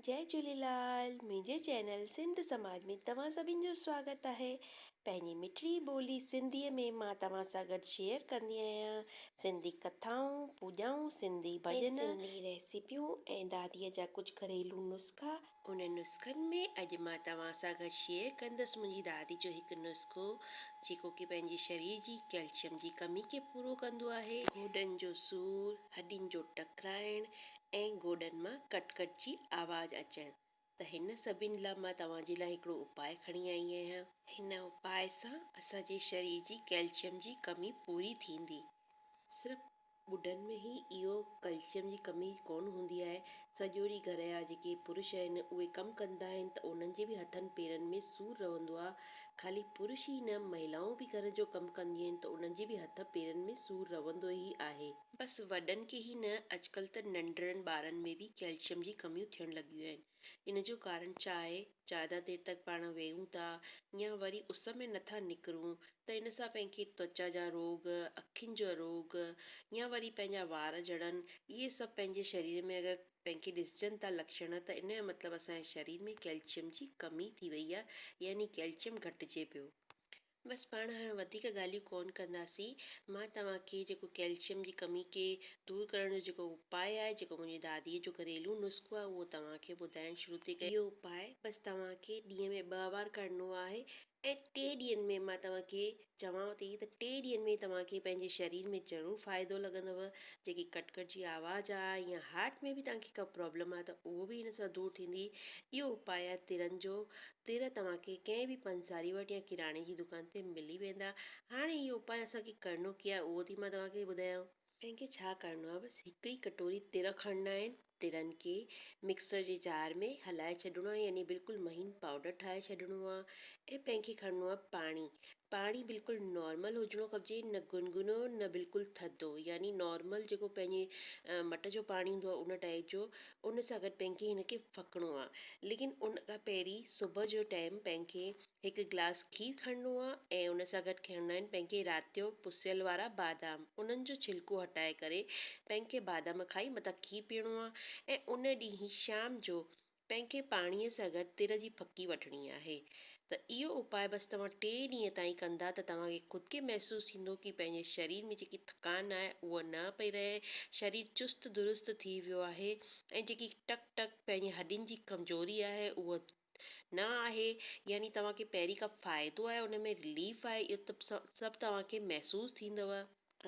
جئي جهوليلال منهنجي چينل سنڌ سماج ۾ توهان سڀن جو سواگت آهي. پنهنجي مٺڙي ٻولي سنڌيء ۾ مان توهان سان گڏ شيئر ڪندي آهيان سنڌي ڪٿائون، پوڄائون، سنڌي ڀڄن، سنڌي ريسيپيون ۽ داديء جا ڪجهه گهريلو نسخا. انهن نسخن ۾ اڄ مان توهان سان گڏ شيئر ڪندس منهنجي دادي جو هڪ نسخو جيڪو ڪي پنهنجي شرير جي ڪيلشم جي ڪمي کي پورو ڪندو آهي. گوڏن جو سور، هڏين جو ٽڪرائڻ ۽ گوڏن مان ڪٽ ڪٽ جي آواز اچڻ ته هن سڀن لا مان توهان جي لاء هڪڙو اپاء کڻي آئي آهيان. هن اپاء سان اسان جي شرير جي ڪئلشيم جي ڪمي پوري ٿيندي. صرف ٻڍن ۾ ئي اهو ڪئلشيم جي ڪمي ڪونه هوندي آهي، سڄو ڏينهن گهر جا جيڪي پرش آهن اهي ڪم ڪندا آهن ته انهن جي به هٿن پيرن ۾ سور رهندو آهي. خالي پرش ئي نه مهلائون به گهر جو ڪم ڪنديون آهن ته انهن جي به هٿ پيرن ۾ سور رهندو ئي آهي. بس وڏن کي ئي نه اڄڪلهه ته ننڍڙن ٻارن ۾ به ڪئلشيم جي ڪميون ٿيڻ لڳيون آهن. ان جو ڪارڻ ڇا آهي؟ زياده دير تڪ پاڻ ويهون ٿا يا وري اس ۾ نٿا نڪرون ته ان سان پنهن کي توچا جا روڳ، اکين جا روڳ يا وري پنهنجا وار جهڙن اهي سڀ پنهنجي شرير ۾ اگر پنهن کي ڏسجن ٿا لڪشڻ ته ان جو مطلب اسان جي شرير ۾ ڪئلشيم جي ڪمي ٿي وئي آهي يعني ڪئلشيم گهٽجي پيو. بس پاڻ هاڻ وڌيڪ ڳالهيون ڪونه ڪنداسين. مان توهان کي جيڪو ڪئلشيم جي ڪمي کي دور ڪرڻ جو جيڪو اپاء آهي، جيڪو منهنجي داديء جو گهريلو نسخو آهي، اهو توهان کي ٻڌائڻ شروع ٿي ڪيان. اهو اپاء بس توهان کي ڏينهن ۾ ٻه وار ڪرڻو آهي ۽ ٽي ڏينهن ۾ مان توهان کي چوانو ٿي ته ٽي ڏينهن ۾ توهان کي پنهنجي شرير ۾ ضرور فائدو لڳندو. جيڪي ڪٽ ڪٽ جي آواز آهي يا هارٽ ۾ به توهان کي ڪا پرابلم آهي ته اهو به هن سان دور ٿيندي. اهو اپاء آهي ترن جو. تر توهان کي ڪنهن به پنساري وٽ يا ڪراڻي جي دڪان تي ملي ويندا. هاڻي اهو اپاء اسان کي ڪرڻو ڪيئن آهي اهو ٿي مان توهان کي ٻڌايان. ڪنهن کي ڇا ڪرڻو آهي بس هڪڙي ڪٽوري تر کڻڻا آهن ترن کي مڪسر جي جار ۾ هلائي ڇڏڻو آهي يعني بلڪل مهين پائوڊر ٺاهي ڇڏڻو آهي ۽ پنهن کي کڻڻو آهي پاڻي پاڻي بلڪل نارمل هجڻو کپجي نه گنگنو نه بلڪل ٿڌو يعني نارمل جيڪو پنهنجي مٽ جو پاڻي هوندو آهي ان ٽائيپ جو ان سان گڏ پنهن کي هن کي ڦڪڻو آهي ليڪن ان کان پهرين صبح جو ٽائيم پنهن کي هڪ گلاس کير کڻڻو آهي ۽ ان سان گڏ کڻڻا آهن پنهن کي رات جو پسيل وارا بادام انهن جو ڇلڪو هٽائي ڪري پنهن کي بادام کائي مٿان کير پيئڻو آهي ۽ ان ڏينهن شام جو پنهن کي پاڻيء سان گڏ تر جي ڦڪي وٺڻي آهي ته اهو اپاء بس توهان ٽي ڏينهن تائين ڪندا ته توهان کي خود کي محسوس ٿيندو ڪي پنهنجي شرير ۾ جيڪي ٿڪان آهي اها نه پئي رهي شرير چست درست ٿي ويو آهي ۽ جيڪي ٽڪ ٽڪ پنهنجي هڏين جي ڪمزوري آهي اها نه آهي يعني توهان کي پهرين کان فائدو آهي ان ۾ رليف آهي اهو سڀ توهان کي محسوس ٿيندو.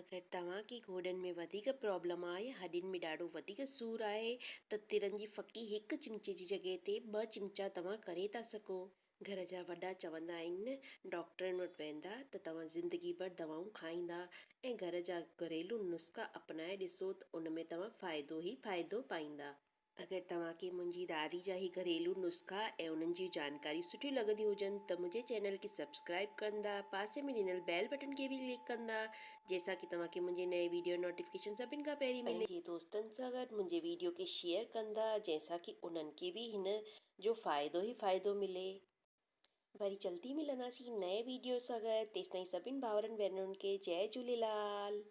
اگر توهان کي گوڏن ۾ وڌيڪ پرابلم آهي يا هڏين ۾ ڏاڍو وڌيڪ سور آهي ته ترن جي ڦڪي هڪ چمچي جي جڳهه تي ٻه چمچا توهان ڪري ٿا سگهو. گهر جا وڏا چوندا آهن نه ڊاڪٽرن وٽ ويندا ته توهان زندگي ڀر دوائون کائيندا ۽ گهر جا گهريلو نسخا اپنائي ڏسو ته ان ۾ توهان فائدو ئي فائدو پائيندا. اگر توهان کي منهنجي دادي جا هي گهريلو نسخا ۽ انهن جون جانڪاريون سٺيون لڳنديون هجن ته منهنجي چينل کي سبسڪرائيب ڪندا پاسي ۾ ڏنل بيل بٽڻ کي به ڪلڪ ڪندا جنهن سان ڪي توهان کي منهنجي نئين ويڊيو جو نوٽيفڪيشن سڀن کان پهرين ملي. پنهنجي دوستن سان گڏ منهنجي ويڊيو کي شيئر ڪندا جنهن سان ڪي انهن کي به هن جو فائدو ئي فائدو ملي. وري جلدي ملنداسين نئين ويڊيو سان گڏ تيستائين سڀن ڀائرن ڀينرن کي جئي جهوليلال.